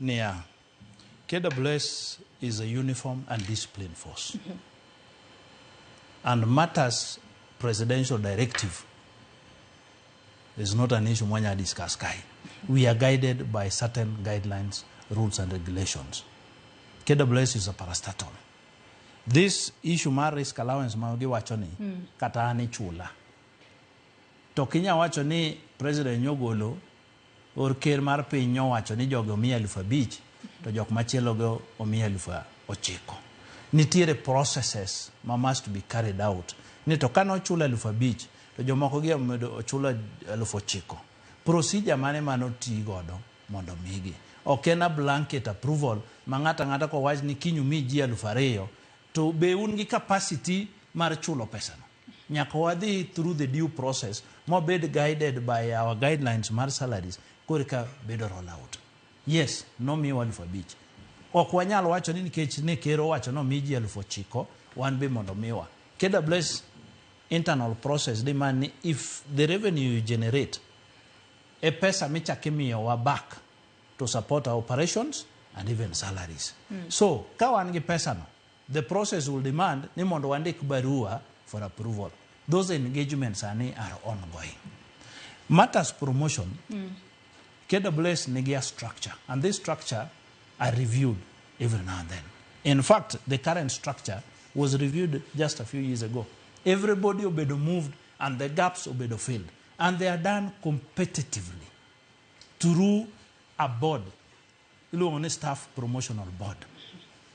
Niya, KWS is a uniform and disciplined force. And matters presidential directive is not an issue mwanya discuss kae. We are guided by certain guidelines, rules and regulations. KWS is a parastatal. This issue mar risk allowance ma giwacho ni kata an ichula. To kinya wacho ni president nyogolo or ker mar piny nyowacho ni jogi omi 5,000 to jok machielo go omi 9,000. Nitiere processes ma must be carried out. Ni to kane ochul 5,000 to jomoko gi omedo ochul 9,000. Procedure mane mane oti godo mondo migi. Ok en a blanket approval ma ng'ato ang'ata kowach ni kiny umi ji 2,000 to be un gi capacity mar chulo pesano. Nyaka wadhi through the due process mobed guided by our guidelines mar salaries koreka bedo roll out. Yes, nomiwa 5,000. Ok wanyal wacho ni nikech ne ker owacho ni omi ji 9,000 wan be mondo miwa. KWS internal process demand ni if the revenue you generate e pesa michako imiyowa back to support our operations and even salaries. So, ka wan gi pesa no, the process will demand ni mondo wandik barua for approval. Those engagements sani are ongoing. Matters promotion, KWS nigi a structure, and this structure are reviewed every now and then. In fact, the current structure was reviewed just a few years ago. Everybody obedo moved and the gaps obedo filled. And they are done competitively through a board iluongo ni staff promotional board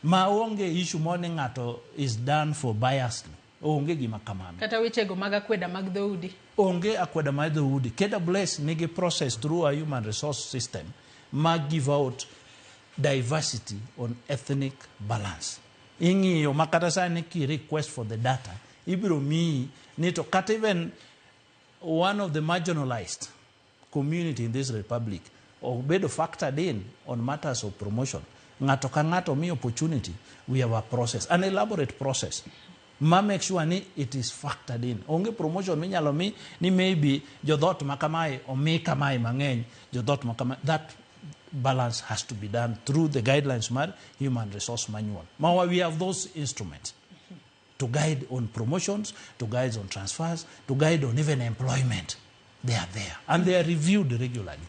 ma onge issue moro ni ng'ato is done for biasly onge gima kamano. Kata wechego mag akweda mag dhoudi. Onge akweda mar dhoudi. KWS nigi process through a human resource system ma give out diversity on ethnic balance. Ing'iyo ma kata sani ki request for the data ibiro miyi ni to kata even one of the marginalized community in this republic obedo factored in on matters of promotion. Ng'ato ka ng'ato mi opportunity. We have a process, an elaborate process ma make sure ni it is factored in. Onge promotion minyalo mi ni maybe jodhot ma kamae omi kamae mang'eny, jodhot ma kamae. That balance has to be done through the guidelines mar human resource manual ma we have those instruments to guide on promotions, to guide on transfers, to guide on even employment. They are there and they are reviewed regularly.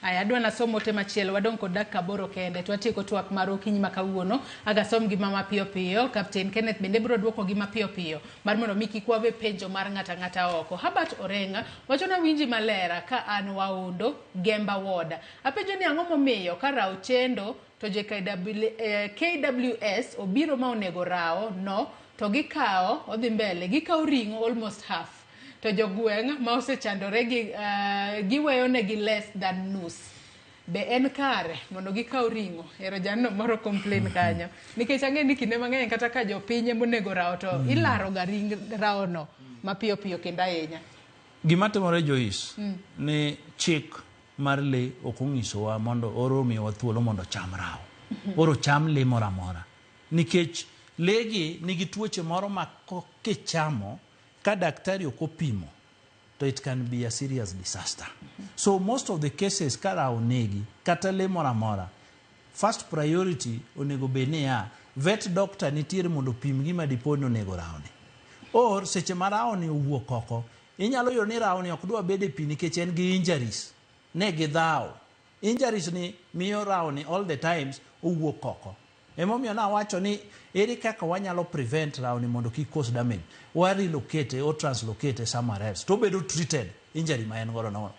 Aya, adwa nasom ote machielo. Wadong' kod dakika 8 kende to watieko twak mar okinyi ma kawuono. Agasom gi ma mapiyo piyo. Captain Kenneth bende biro duoko gi mapiyo piyo mar mondo mi kik wawe penjo mar ng'ata ng'ata oko. Herbert Orenga wacho na winji maler ka an Waondo Gemba Ward. Apenjo ni ang'o momiyo ka rawo chendo to JKW, KWS obiro ma onego rawo no to gikawo odhi mbele gikawo ring'o almost half to jogweng' ma osechandore gi giweyo negi less than nus. Be en kare mondo gikaw ring'o? Ero jalno moro complain kanyo nikech ang'e ni kinde mang'eny kata ka jopiny emonego rawo to ilaro ga ring rawo no mapiyo piyo kendo ahinya. Gima timore, Joyce, ni chik mar le ok onyisowa mondo oro miyowa thuolo mondo cham rawo. Oro cham le moro amora. Nikech le gi nigi tuoche moro ma kichamo ka daktari ok opimo to it can be a serious disaster. So most of the cases ka rawo negi kata le moro amora, first priority onego bed niya, vet doctor nitiere mondo opim gima dipo ni onego rawni. Or seche ma rawni owuok oko, inyalo yudo ni rawni ok dwa bedo e pi nikech en gi injuries. Ne gidhawo. Injuries ni miyo rawni all the times owuok oko. Emomiyo nawacho ni ere kaka wanyalo prevent rawni mondo kik cause damage. Wa relocate or translocate somewhere else. To obedo treated injury ma en godo no.